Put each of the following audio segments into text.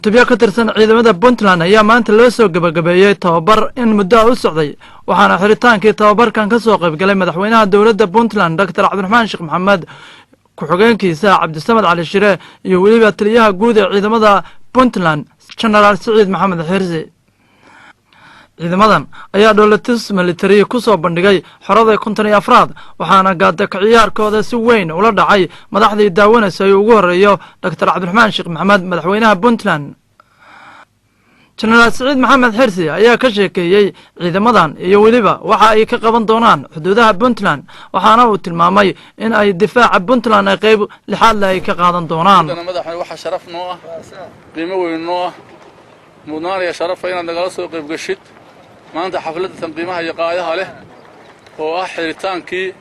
Cutubyo ka tirsan ciidamada Puntland ayaa maanta loo soo gebagabeeyey tababar in muddo u socday, waxaana xiritaankii tababarkan ka soo qaybgalay madaxweynaha dowladda Puntland, Doctor Cabdiraxmaan Sheekh Maxamed, ku-xigeenkiisa Cabdisamed Cali Shire iyo weliba taliyaha guud ee ciidamada Puntland, Genaraal Siciid Maxamed Xirsi. Ciidamadan ayaa dhoolatus militari ku soo bandhigay xorada 54aad, waxaana gaadaka ciyaarkooda si weyn ula dhacay madaxdii daawanaysay, ugu horreeyo Doctor Cabdiraxmaan Sheekh Maxamed, madaxweynaha Puntland. Jenaraal Siciid Maxamed Xirsi ayaa ka sheekeeyey ciidamadan iyo weliba waxa ay ka qaban doonaan xuduudaha Puntland, waxaana uu tilmaamay in ay difaaca Puntland ay qayb lixaadle ay ka qaadan doonaan. Madaxweyne, waxaa sharaf noo ah, qiimo weyn noo ah, mudnaanaya sharafa inaad nagala soo qayb geshid maanta xafladda tan qiimaha iyo qaayaha leh oo ah xiritaankii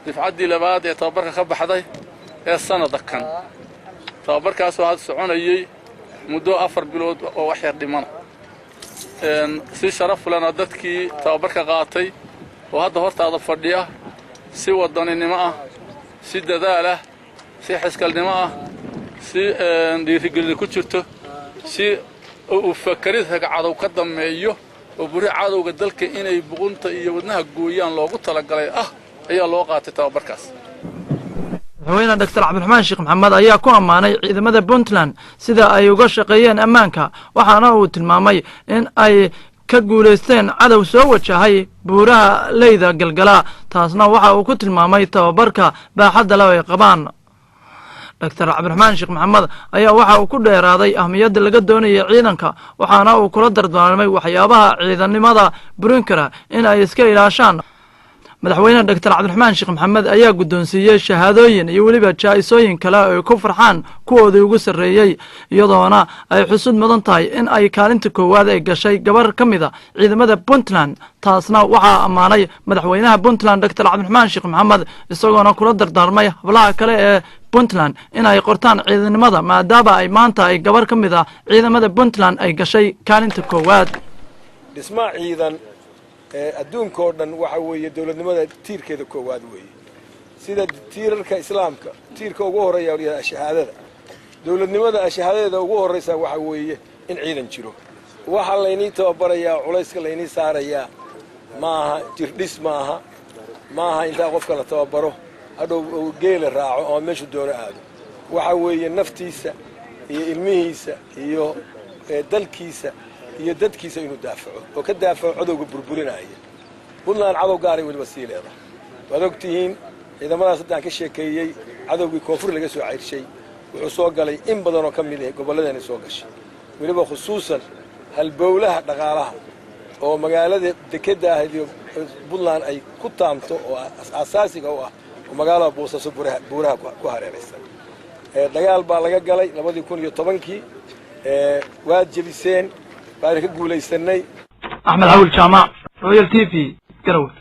difcaddii labaad ee tababarka ka baxday ee sannada kan. Tababarkaasoo hadda soconayey muddo 4 bilood oo wax yar dhimana, si sharaf lena dadkii tababarka qaatay oo hadda hortaada fadhiya si wadaninimo ah, si dadaal ah, si xiskalnimo ah, si dhiirigelin ku jirto, si uu fakerid rag cadow ka dammeeyo oo buri cadowga dalka inay buqunta iyo wadnaha gooyaan loogu talagalay ah ayaa loo qaatay tababarkaas. Madaxweyne Doctor Cabdiraxmaan Sheekh Maxamed ayaa ku ammaanay ciidamada Puntland sida ay uga shaqeeyeen ammaanka, waxaana uu tilmaamay in ay ka guulaysteen cadow soo wajahay buuraha leyda Galgala. Taasna waxa uu ku tilmaamay tababarka baaxadda leh ay qabaan. Doctor Cabdiraxmaan Sheekh Maxamed ayaa waxa uu ku dheeraaday ahmiyadda laga doonaya ciidanka, waxaana uu kula dardaarmay waxyaabaha ciidannimada burin kara in ay iska ilaashaan. Madaxweyne Doctor Cabdiraxmaan Sheekh Maxamed ayaa guddoonsiiyey shahaadooyin iyo weliba jaa-isooyin kale ay ku farxaan kuwoodii ugu sarreeyey, iyadoona ay xusud mudan tahay in ay kaalinta koowaad ay gashay gabar ka mid a ciidamada Puntland. Taasna waxaa ammaanay madaxweynaha Puntland, Doctor Cabdiraxmaan Sheekh Maxamed, isagoona kula dardaarmay hablaha kale ee Puntland in ay qortaan ciidanimada, maadaama ay maanta ay gabar ka mid ah ciidamada Puntland ay gashay kaalinta koowaad. Dhismaha ciidan adduunka oo dhan waxa weeye dowladnimada tiirkeeda koowaad weeye. Sida tiirarka Islaamka tiirka ugu horreeya la shahaadada, dowladnimada shahaadadeeda ugu horraysa waxa weeye in ciidan jiro. Waxaa laynii tababarayaa, culayska laynii saarayaa maaha jirdhis, maaha maaha intaa qofka la tababaro hadhow geela raaco ama meeshu doono aado. Waxa weeye naftiisa iyo ilmihiisa iyo dalkiisa iyo dadkiisa inuu daafaco oo ka daafaco cadowga burburinaya. Puntland cadow gaaray weliba sii leedahay. Waad og tihiin ciidamadaas haddaan ka sheekeeyey. Cadowgii koonfur laga soo cayrshay wuxuu soo galay in badan oo ka mid ah gobolladani soo gashay, weliba khusuusan halbowlaha dhaqaalaha oo magaalada dekedda ahayd iyo Puntland ay ku taamto oo asaasiga u ah oo magaalada Boosaaso buuraha ku hareeraysan. Dagaal baa laga galay 2010-kii, waad jebiseen, waana ka guulaysanay. Axmed Xawil Jaamac, Royal TV, Garowe.